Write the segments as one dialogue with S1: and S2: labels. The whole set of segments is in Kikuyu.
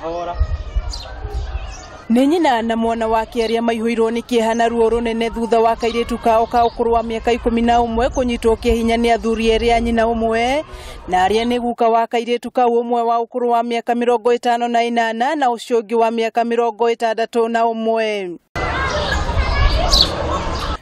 S1: Kahora.
S2: Nĩ nyina na mwana wake arĩa maihũirwo nĩ kĩeha na ruo rũnene thutha wa kairĩtu kao ka ũkũrũ wa mĩaka 11 kũnyitwo kĩahinya nĩ athuri erĩ a nyina ũmwe na arĩa nĩ guka wa kairĩtu kau ũmwe wa ũkũrũ wa mĩaka 58 na ũcio ũngĩ wa mĩaka 61.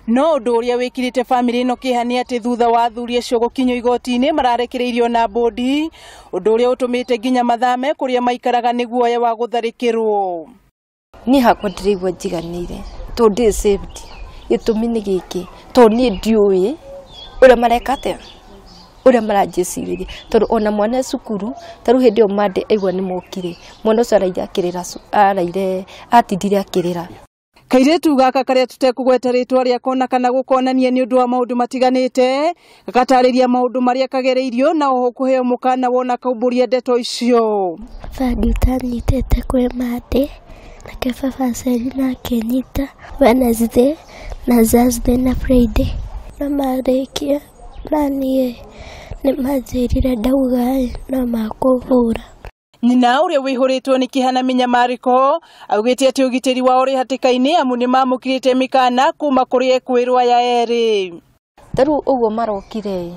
S2: No ũndũ ũrĩa wĩkĩrĩte bamĩrĩ ĩno kĩeha nĩ atĩ thutha wa athuri acio gũkinyio igoti-inĩ mararekereirio na bũndi, ũndũ ũrĩa ũtũmĩte nginya mathame kũrĩa maikaraga nĩ guoya wa gũtharĩkĩrwo.
S3: Niĩ hakwa ndĩraigua njiganĩire tondũ ndĩ saved. Gĩtũmi nĩ gĩkĩ, tondũ niĩ ndiũĩ ũrĩa mareka atĩa, ũrĩa maranjĩcirĩria, tondũ ona mwana e cukuru ta rĩu hĩndĩ ĩyo Monday aigua nĩ mokire, mwana ũcio araire akĩrĩra, araire atindire akĩrĩra.
S2: Kairĩtu gaka karĩa tũtekũgweta rĩtwa rĩako na kana gũkonania nĩ ũndũ wa maũndũ matiganĩte gagatarĩria maũndũ marĩa kagereirio na oho kũheo mũkana wona kaumbũria ndeto icio.
S4: Baba ũtanyitĩte kwĩ Monday nake baba Selina akĩnyita Wednesday na Thursday na Friday na marĩkia na niĩ nĩ manjĩrire ndauga ĩ no makũhũra.
S2: Nyina ũrĩa wĩihũrĩtwo nĩ kĩeha na mĩnyamarĩko augĩte atĩ ũgitĩri wao ũrĩ hatĩka-inĩ amu nĩ mamũkĩrĩte mĩkana kuma kũrĩ ekwĩrwo aya erĩ.
S3: Ta rĩu ũguo marokire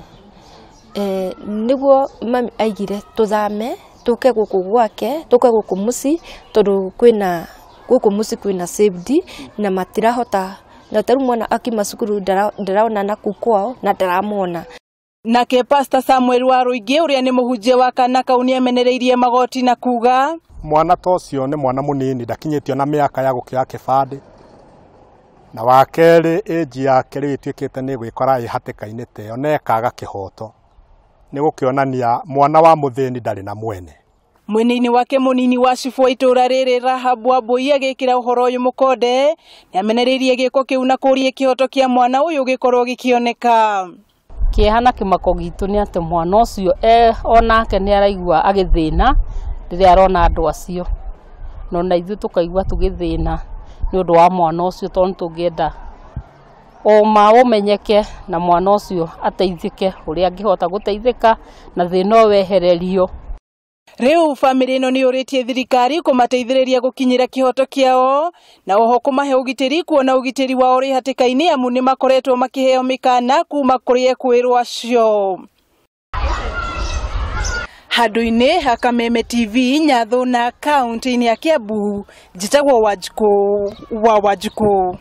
S3: nĩguo mami aigire tũthame tũke gũkũ gwake, tũke gũkũ mũciĩ tondũ kwĩna gũkũ mũciĩ kwĩna safety na matirahota, na ta rĩu mwana akiuma cukuru ndaraona na kũu kwao na ndaramona.
S2: Nake Pastor Samuel Waruingi ũrĩa nĩ mũhunjia wa kana kau nĩ amenereirie magoti na kuga
S5: mwana ta ũcio nĩ mwana mũnini ndakinyĩtio na mĩaka ya gũkĩoya kĩbandĩ, na wa kerĩ ĩnji yake rĩu ĩtuĩkĩte nĩ gwĩkora ĩ hatĩka-inĩ ta ĩyo na ĩkaga kĩhoto, nĩ gũkĩonania mwana wa mũthĩni ndarĩ na mwene.
S2: Mwena-inĩ wake mũnini wa cibũ wa itũũra rĩrĩ Rahab Wambui agĩkĩra ũhoro ũyũ mũkonde nĩ amenereirie gĩko kĩu na kũũria kĩhoto kĩa mwana ũyũ gĩkorwo gĩkĩoneka.
S6: Kĩeha na kĩmako gitũ nĩ atĩ mwana ũcio onake nĩ araigua agĩthĩna rĩrĩa arona andũ acio, no na ithuĩ tũkaigua tũgĩthĩna nĩ ũndũ wa mwana ũcio tondũ tũngĩenda ũma ũmenyeke na mwana ũcio ateithĩke ũrĩa angĩhota gũteithĩka na thĩna ũyũ wehererio.
S2: Rĩu bamĩrĩ ĩno nĩ yũrĩtie thirikari kũmateithĩrĩria gũkinyĩra kĩhoto kĩao na oho kũmahe ũgitĩri kuona ũgitĩri wao ũrĩ hatĩka-inĩ amu nĩ makoretwo makĩheo mĩkana kuma kũrĩ ekwĩrwo acio. Handũ-inĩ ha Kameme TV Nyathuna kaunti-inĩ ya Kiambu, njĩtagwo Wanjikũ wa Wanjikũ.